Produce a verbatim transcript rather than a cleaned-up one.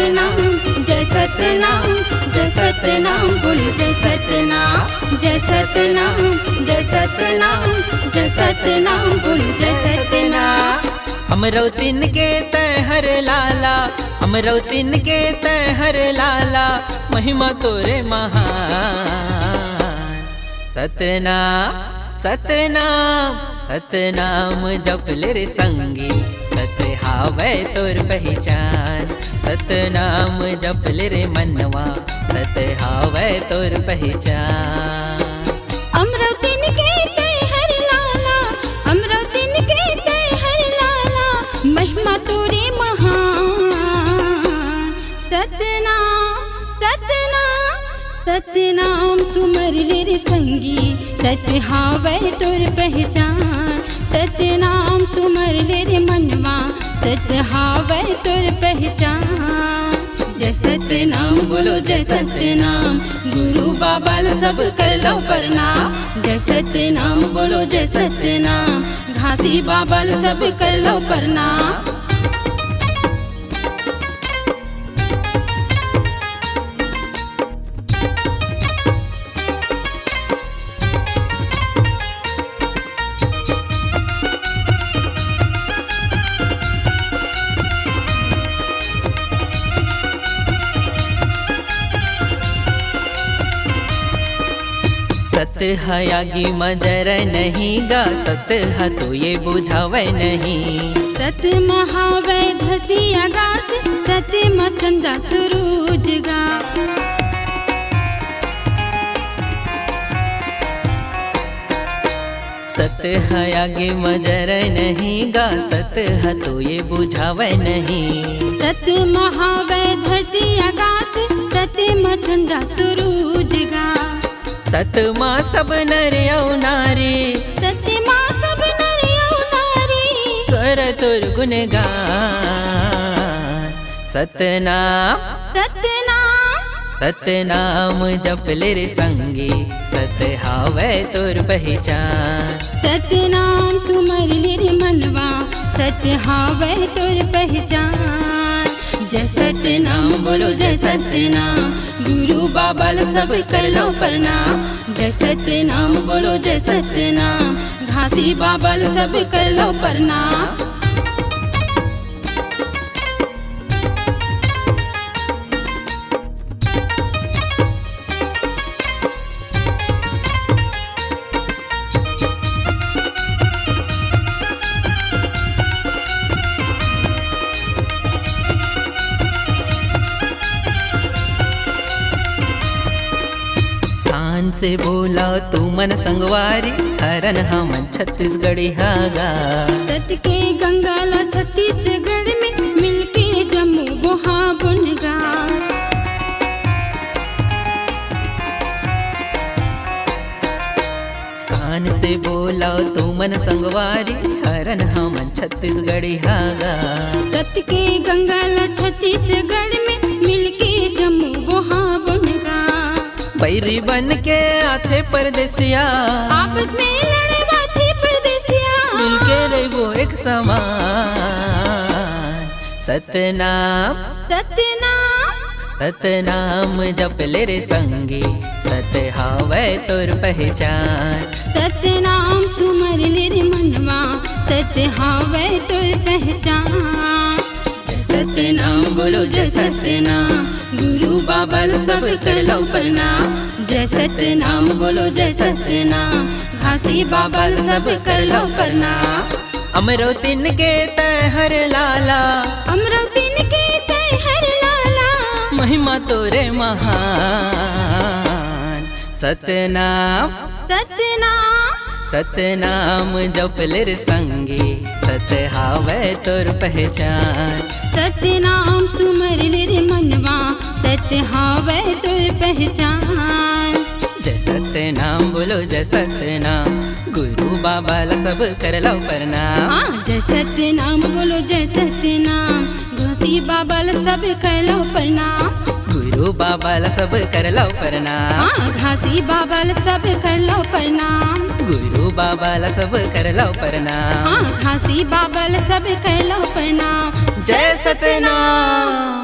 सतनाम, जय सतनाम, जय सतनाम, बोल जय सतनाम, जय सतनाम, जय सतनाम, जय सतनाम, बोल जय सतनाम। हमरो तिन के तैहर लाला, हमरो तिन के तैहर लाला, महिमा तोरे महान। सतनाम, सतनाम, सतनाम जप ले रे संगी, सत हावय तोर पहिचान। सतनाम जप ले रे मनवा, सत हावय तोर पहिचान। अमरौतिन के तैहर लाला, अमरौतिन के तैहर लाला, महिमा तोरे महान। सतनाम, सतनाम, सतनाम सुमर ले रे संगी, सत हावय तोर पहिचान। सतनाम सुमर ले रे मनवा, सत हावय तोर पहिचान। जय सतनाम बोलो जय सतनाम, गुरु बाबा ल सब कर लो प्रणाम। जय सतनाम बोलो जय सतनाम, घासी बाबा ल सब कर लो प्रणाम। सत ह आगी म जरय नहीं गा, सत ह तो ये बुझावय नहीं। सत म हावय धरती आकाश, सत म चंदा सुरूज गा। सत ह आगी म जरय नहीं गा, सत ह तो ये बुझावय नहीं। सत म हावय धरती आकाश, सत म चंदा सुरूज गा। सत म सब नर अउ नारी, सत म सब नर अउ नारी, कर तोर गुणगान। सतनाम, सतनाम, सतनाम जप ले रे संगी, सत हावय तोर पहिचान। सतनाम सुमर ले रे मनवा, सत हावय तोर पहिचान। जय सतनाम बोलो जय सतनाम, गुरु बाबा ल सब कर लो प्रणाम। जय सतनाम बोलो जय सतनाम, घासी बाबा ल सब कर लो प्रणाम। शान से बोला तुमन संगवारी, हरन हमन छत्तीसगढ़िया गा। सत के गंगा ला छत्तीसगढ़ में, मिलके जम्मो बोहा बन गा। शान से बोला तुमन संगवारी, हरन हमन छत्तीसगढ़िया गा। सत के गंगा ला छत्तीसगढ़ में, मिलके जम्मो बोहा बन गा। बैरी बन के आथे परदेसिया, आपस में लड़े बाथे परदेसिया। मिलके रहिबो एक समान। सतनाम, सतनाम, सतनाम जप ले रे संगी, सत हावय तोर पहिचान। सतनाम सुमर ले रे मनवा, सत हावय तोर पहिचान। जय सतनाम बोलो जय सतनाम, गुरु बाबा ल सब कर लो प्रणाम। जय सतनाम बोलो जय सतनाम, घासी बाबा ल सब कर लो प्रणाम। अमरौतिन के तैहर लाला, अमरौतिन के तैहर लाला, महिमा तोरे महान। सतनाम, सतनाम, सतनाम जप ले रे संगी, सत हावय तोर पहिचान। सतनाम सुमर ले रे मनवा, सत हावय तोर पहिचान। जय सतनाम बोलो जय सतनाम, गुरु बाबा ल सब कर लो प्रणाम। हाँ, जय सतनाम बोलो जय सतनाम, घासी बाबा ल सब कर लो प्रणाम। गुरु बाबा ल सब कर लो प्रणाम। हाँ, घासी बाबा ल सब कर लो प्रणाम। गुरु बाबा ल सब कर लो प्रणाम। हाँ, घासी बाबा ल सब कर लो प्रणाम। जय सतनाम।